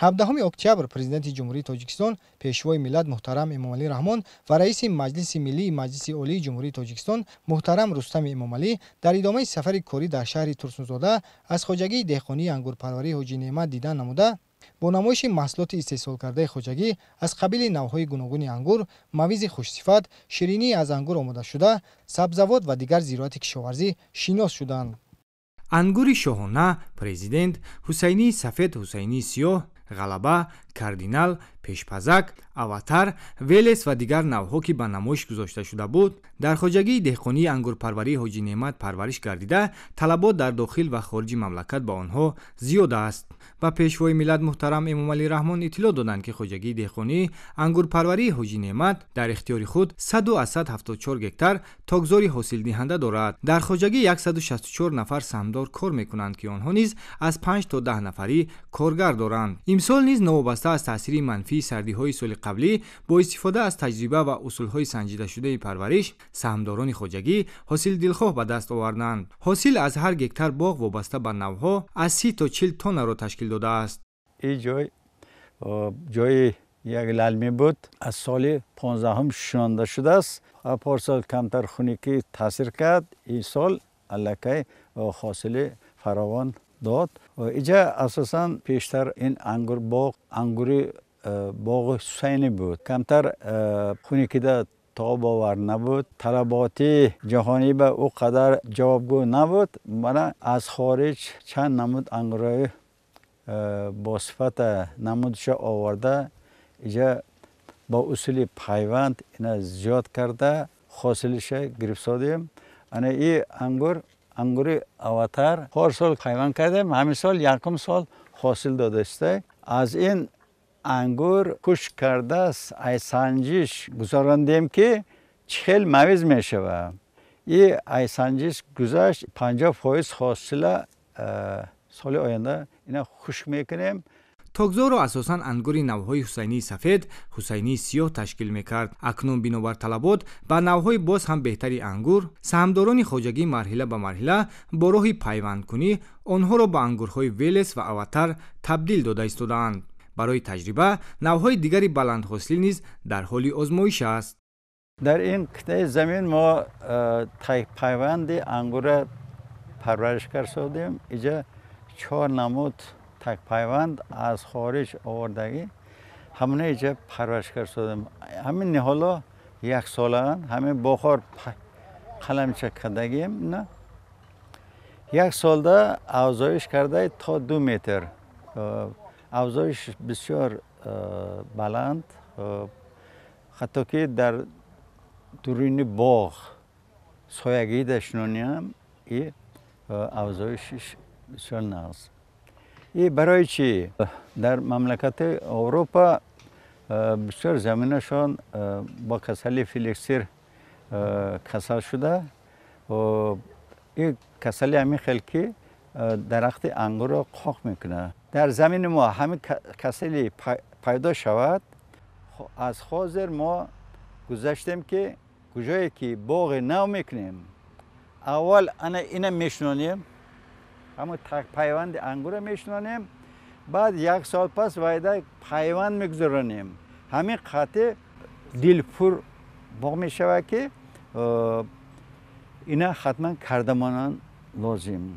17 октябр Президенти Ҷумҳурии Тоҷикистон, Пешвои миллат муҳтарам Эмомалӣ Раҳмон ва раиси Маҷлиси Миллии Маҷлиси Олии Ҷумҳурии Тоҷикистон муҳтарам Рустами Эмомалӣ дар идомаи сафари корӣ дар шаҳри Турсунзода аз хоҷагии деҳқонии ангурпарварии Ҳоҷи Неъмат дидан намуда, бо намоиши маҳсулоти истеҳсолкардаи хоҷагӣ аз қабили навъҳои гуногуни ангур, мавизи хушсифат, ширинии аз ангур омодашуда, сабзавот ва дигар зироати кишоварзӣ шинос шуданд. Ангури шоҳона, Президент, Ҳусайнии сафед, Ҳусайнии сиёҳ, Ғалаба, Кардинал, Пешпазак, Аватар, Велес ва дигар навъҳо, ки ба намоиш гузошта шуда буд, дар хоҷагии деҳқонии ангурпарварии Ҳоҷи Неъмат парвариш гардида, талабот дар дохил ва хориҷи мамлакат ба онҳо зиёд аст. Ба Пешвои миллат муҳтарам Эмомалӣ Раҳмон иттилоъ доданд, ки хоҷагии деҳқонии ангурпарварии Ҳоҷи Неъмат дар ихтиёри худ 174 гектар токзори ҳосилдиҳанда дорад. Дар хоҷагӣ 164 нафар саҳмдор кор мекунанд, ки онҳо низ аз 5 то 10 нафарӣ коргар доранд. Имсол низ новобаста аз таъсири манфии сардиҳои соли қаблӣ, бо истифода аз таҷриба ва усулҳои санҷидашудаи парвариш, саҳмдорони хоҷагӣ ҳосили дилхоҳ ба даст оварданд. Ҳосил аз ҳар гектар боғ вобаста ба навъҳо аз 30 то 40 тоннаро ташкил додааст. Ин ҷой ҷои як лалмӣ буд, аз соли 15 шунонда шудааст. Парсол камтар хунукӣ таъсир кард, ин сол аллакай ҳосили фаровон дод. Иҷа асосан пештар ин ангур боғ, ангури боғи Ҳусайнӣ буд. Камтар хунукида тобовар набуд, талаботи ҷаҳонӣ ба ӯ қадар ҷавобгӯ набуд. Мана аз хориҷ чанд намуд ангурҳои бо сифата намудша оварда, иҷа бо усули пайванд ина зиёд карда, ҳосилиша гирифтодем. Ана и ангур, ангури Аватар, парсол пайванд кардем, ҳамин сол якум сол ҳосил додааст. Аз ин ангур хушк карда айсанҷиш гузарондем, ки чӣ хел мавиз мешавад. И айсанҷиш гузашт, 50% ҳосила соли оянда ина хушк мекунем. Токзорро асосан ангури навъҳои Ҳусайнии сафед, Ҳусайнии сиёҳ ташкил мекард. Акнун бинобар талабот ба навъҳои боз ҳам беҳтари ангур, саҳмдорони хоҷагӣ марҳила ба марҳила бо роҳи пайвандкунӣ онҳоро ба ангурҳои Велес ва Аватар табдил дода истодаанд. Барои таҷриба навъҳои дигари баландҳосил низ дар ҳоли озмоиш аст. Дар ин қитъаи замин мо пайванди ангурра парвариш кардем. Иҷа 4 намуд такпайванд аз хориҷ овардагӣ, ҳамона иҷа парвариш кардем. Ҳамин ниҳоло яксолаанд, ҳамин бохор қаламча кардагием. На як солда афзоиш карда то 2 метр, афзоиш бисёр баланд, ҳатто ки дар дуруни боғ соягида шунониям и афзоишиш бисёр нағз. И барои чӣ? Дар мамлакати Аврупо бисёр заминашон бо касали филексир касал шуда. И касали ҳамин хел ки дарахти ангурро қоқ мекунад. Дар замини мо ҳамин касали пайдо шавад, аз ҳозир мо гузаштем, ки куҷое ки боғи нав мекунем, аввал ана ина мешунонем, ҳамон пайванди ангурро мешунонем, баъд як сол пас вайда пайванд мегузаронем. Ҳамин қатъи дилпур боғ мешавад, ки ина ҳатман кардамонан лозим.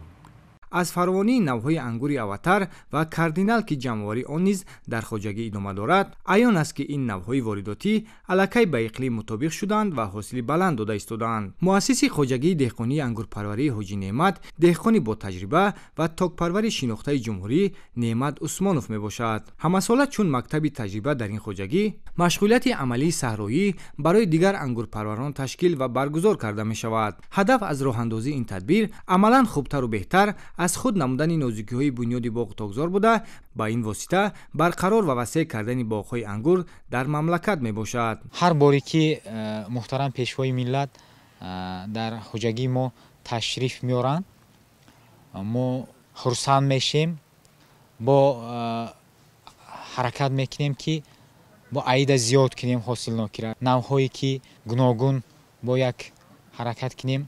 Аз фаровонии навъҳои ангури Аватар ва Кардинал, ки ҷамъоварии он низ дар хоҷагӣ идома дорад, аён аст, ки ин навъҳои воридотӣ аллакай ба иқлим мутобиқ шуданд ва ҳосили баланд дода истодаанд. Муассиси хоҷагии деҳқонии ангурпарварии Ҳоҷи Неъмат деҳқони ботаҷриба ва токпарвари шинохтаи ҷумҳурӣ Неъмат Усмонов мебошад. Ҳамасола чун мактаби таҷриба дар ин хоҷагӣ машғулияти амалии саҳроӣ барои дигар ангурпарварон ташкил ва баргузор карда мешавад. Ҳадаф аз роҳандозии ин тадбир амалан хубтару беҳтар аз худ намудани нозукиҳои бунёди боғу токзор буда, ба ин восита барқарор ва васеъ кардани боғҳои ангур дар мамлакат мебошад. Ҳар боре ки муҳтарам Пешвои миллат дар хоҷагии мо ташриф меоранд, мо хурсанд мешем, бо ҳаракат мекунем, ки бо аида зиёд кунем ҳосилнокира, навъҳое ки гуногун бо як ҳаракат кунем,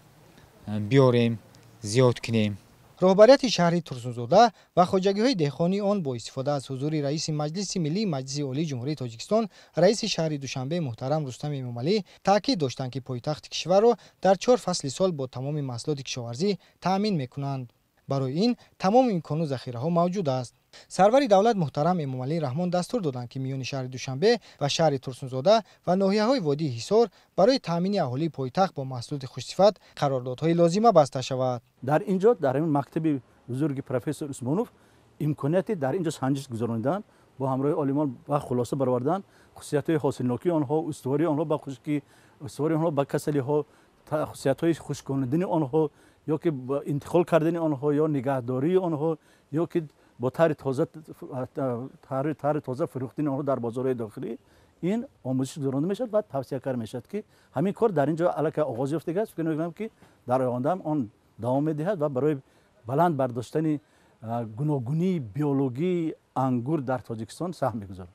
биёрем, зиёд кунем. Роҳбарияти шаҳри Турсунзода ва хоҷагиҳои деҳқонии он бо истифода аз ҳузури раиси Маҷлиси Миллии Маҷлиси Олии Ҷумҳурии Тоҷикистон, раиси шаҳри Душанбе муҳтарам Рустами Эмомалӣ таъкид доштанд, ки пойтахти кишварро дар 4 фасли сол бо тамоми маҳсулоти кишоварзӣ таъмин мекунанд. Барои ин тамоми имкону захираҳо мавҷуд аст. Сарвари давлат муҳтарам Эмомалӣ Раҳмон дастур доданд, ки миёни шаҳри Душанбе ва шаҳри Турсунзода ва ноҳияҳои водии Ҳисор барои таъмини аҳолии пойтахт бо маҳсулоти хушсифат қарордодҳои лозима баста шавад. Дар ин ҷо дар ин мактаби бузурги профессор Усмонов имконияти дар ин ҷо санҷиш гузаронидан бо ҳамроҳи олимон ва хулоса баровардан хусусиятҳои ҳосилнокии онҳо, устувории онҳо ба хушкӣ, устувории онҳо ба касалиҳо, хусусиятҳои хушконидани онҳо ё ки интиқол кардани онҳо ё нигаҳдории онҳо ё ки бо тари тоза фурӯхтани онҳо дар бозорҳои дохилӣ ин омӯзиш гузаронда мешавад ва тавсия карда мешавад, ки ҳамин кор дар ин ҷо аллакай оғоз ёфтагааст. Фикр мекунам, ки дар оянда ҳам он давом медиҳад ва барои баланд бардоштани гуногунии биологии ангур дар Тоҷикистон саҳм мегузорад.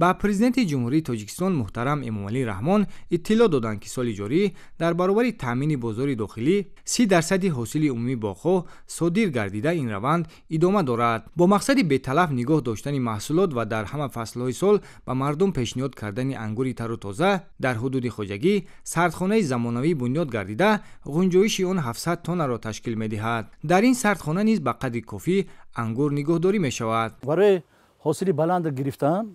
Ба президенти Ҷумҳурии Тоҷикистон муҳтарам Эмомалӣ Раҳмон иттилоъ доданд, ки соли ҷорӣ дар баробари таъмини бозори дохилӣ 30% ҳосили умумии боғҳо содир гардида ин раванд идома дорад. Бо мақсади беталаф нигоҳ доштани маҳсулот ва дар ҳама фаслҳои сол ба мардум пешниҳод кардани ангури тару тоза дар ҳудуди хоҷагӣ сардхонаи замонавӣ бунёд гардида ғунҷоиши он 700 тоннаро ташкил медиҳад. Дар ин сардхона низ ба қадри кофӣ ангур нигоҳдорӣ мешавад. Барои ҳосили баланд гирифтан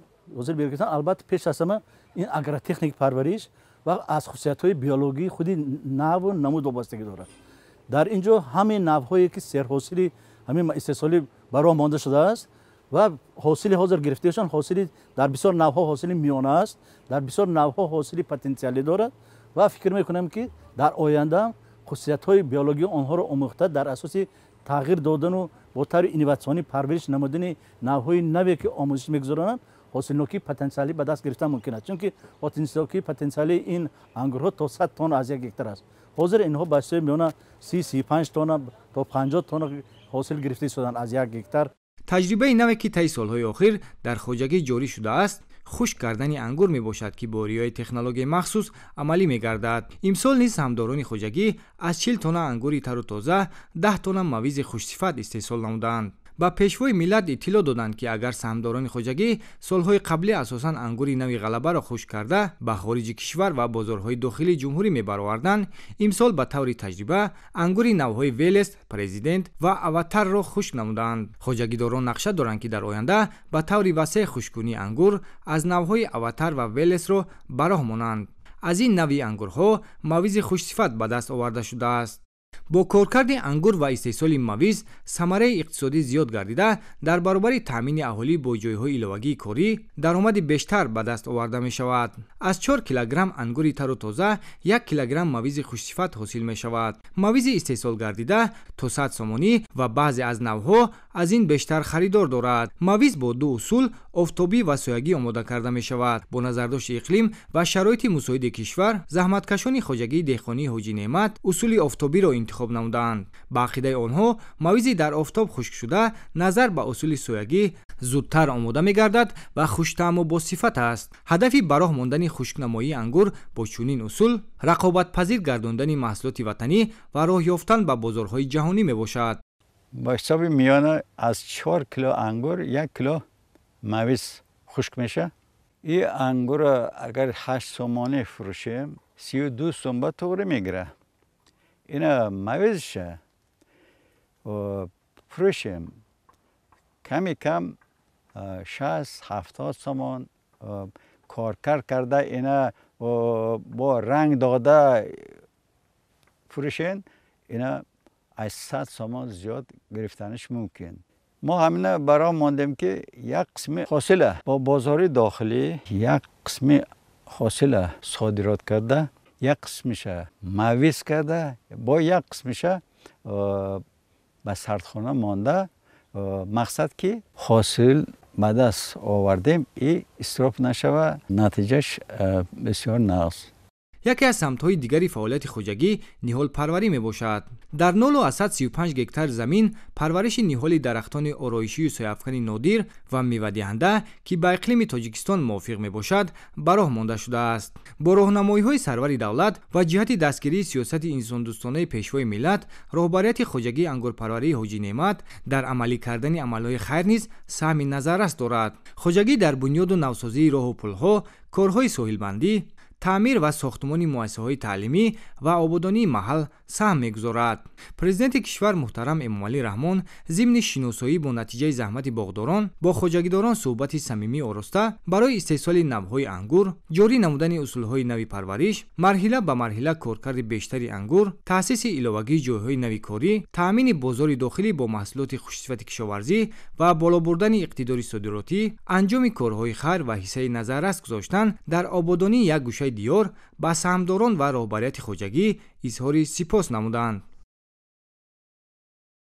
албатта пеш аз ҳама ин агротехник парвариш ва аз хусусиятҳои биологии худи наву намуд вобастагӣ дорад. Дар ин ҷо ҳамаи навҳое ки серҳосили ҳамин истеҳсолӣ ба роҳ монда шудааст ва ҳосили ҳозир гирифтаашон ҳосили дар бисёр навҳо ҳосили миёна аст, дар бисёр навҳо ҳосили потенсиалӣ дорад ва фикр мекунам, ки дар оянда хусусиятҳои биологии онҳоро омӯхта дар асоси тағйир додану бо таври инноватсионӣ парвариш намудани навҳои наве ки омӯзиш мегузаронанд ҳосилнокии потенсиалӣ ба даст гирифтан мумкин аст. Чунки ҳосилнокии потенсиалии ин ангурҳо то 100 тонна аз як гектар аст. Ҳозир инҳо ба ҳисоби миёна 30-35 тонна то 50 тонна ҳосил гирифта истоданд аз як гектар. Таҷрибаи наве ки таи солҳои охир дар хоҷагӣ ҷорӣ шудааст хушк кардани ангур мебошад, ки бо риояи технологияи махсус амалӣ мегардад. Имсол низ ҳамдорони хоҷагӣ аз 40 тонна ангури тару тоза 10 тонна мавизи хушсифат истеҳсол намуданд. Ба пешвои миллат иттилоъ доданд, ки агар саҳмдорони хоҷагӣ солҳои қаблӣ асосан ангури нави ғалабаро хушк карда ба хориҷи кишвар ва бозорҳои дохилии ҷумҳурӣ мебароварданд, имсол ба таври таҷриба ангури навҳои Велес, Президент ва Аватарро хушк намуданд. Хоҷагидорон нақша доранд, ки дар оянда ба таври васеъ хушккунии ангур аз навҳои Аватар ва Велесро ба роҳ монанд. Аз ин нави ангурҳо мавизи хушсифат ба даст оварда шудааст. Бо коркарди ангур ва истеҳсоли мавиз самараи иқтисодӣ зиёд гардида дар баробари таъмини аҳолӣ бо ҷойҳои иловагии корӣ даромади бештар ба даст оварда мешавад. Аз 4 килограмм ангури тару тоза 1 килограмм мавизи хушсифат ҳосил мешавад. Мавизи истеҳсол гардида то 100 сомонӣ ва баъзе аз навъҳо аз ин бештар харидор дорад. Мавиз бо ду усул офтобӣ ва соягӣ омода карда мешавад. Бо назардошти иқлим ва шароити мусоиди кишвар заҳматкашони хоҷагии деҳқонии Ҳоҷи Неъмат усули офтобиро интихоб намуданд. Ба ақидаи онҳо мавизи дар офтоб хушкшуда назар ба усули соягӣ зудтар омода мегардад ва хуштаъму босифат аст. Ҳадафи ба роҳ мондани хушкнамоии ангур бо чунин усул рақобатпазир гардондани маҳсулоти ватанӣ ва роҳ ёфтан ба бозорҳои ҷаҳонӣ мебошад. Ба ҳисоби миёна аз 4 кило ангур 1 кило мавиз хушк мешавад. Ин ангурро агар 8 сомонӣ фурӯшем 32 сом ба туғри мегирад. Ина мавизша фурӯшем ками кам 60-70 сомон коркард карда ина бо ранг дода фурӯшен ина аз 100 сомон зиёд гирифтанаш мумкин. Мо ҳамина баро мондем, ки як қисми ҳосила бо бозори дохилӣ, як қисми ҳосила содирот карда, як қисмиша мавиз карда, бо як қисмиша ба сардхона монда. Мақсад ки ҳосил ба даст овардем и исроф нашава, натиҷаш бисёр нағз. Яке аз самтҳои дигари фаъолияти хоҷагӣ ниҳолпарварӣ мебошад. Дар 0,35 гектар замин парвариши ниҳоли дарахтони ороишию сояафкани нодир ва мевадиҳанда, ки ба иқлими Тоҷикистон мувофиқ мебошад, ба роҳ монда шудааст. Бо роҳнамоиҳои сарвари давлат ва ҷиҳати дастгирии сиёсати инсондӯстонаи пешвои миллат, роҳбарияти хоҷагии ангурпарварии Ҳоҷӣ Неъмат дар амалӣ кардани амалҳои хайр низ саҳми назаррас дорад. Хоҷагӣ дар бунёду навсозии роҳу пулҳо, корҳои соҳилбандӣ, таъмир ва сохтмони муассисаҳои таълимӣ ва ободонии маҳал саҳм мегузорад. Президенти кишвар муҳтарам Эмомалӣ Раҳмон зимни шиносоӣ бо натиҷаи заҳмати боғдорон бо хоҷагидорон суҳбати самимӣ ороста, барои истеҳсоли навъҳои ангур, ҷорӣ намудани усулҳои нави парвариш, марҳила ба марҳила коркарди бештари ангур, таъсиси иловагии ҷойҳои нави корӣ, таъмини бозори дохилӣ бо маҳсулоти хушсифати кишоварзӣ ва боло бурдани иқтидори содиротӣ, анҷоми корҳои хайр ва ҳиссаи назаррас гузоштан дар ободонии як гӯшаи диёр ба саҳмдорон ва роҳбарияти хоҷагӣ изҳори сипос намуданд.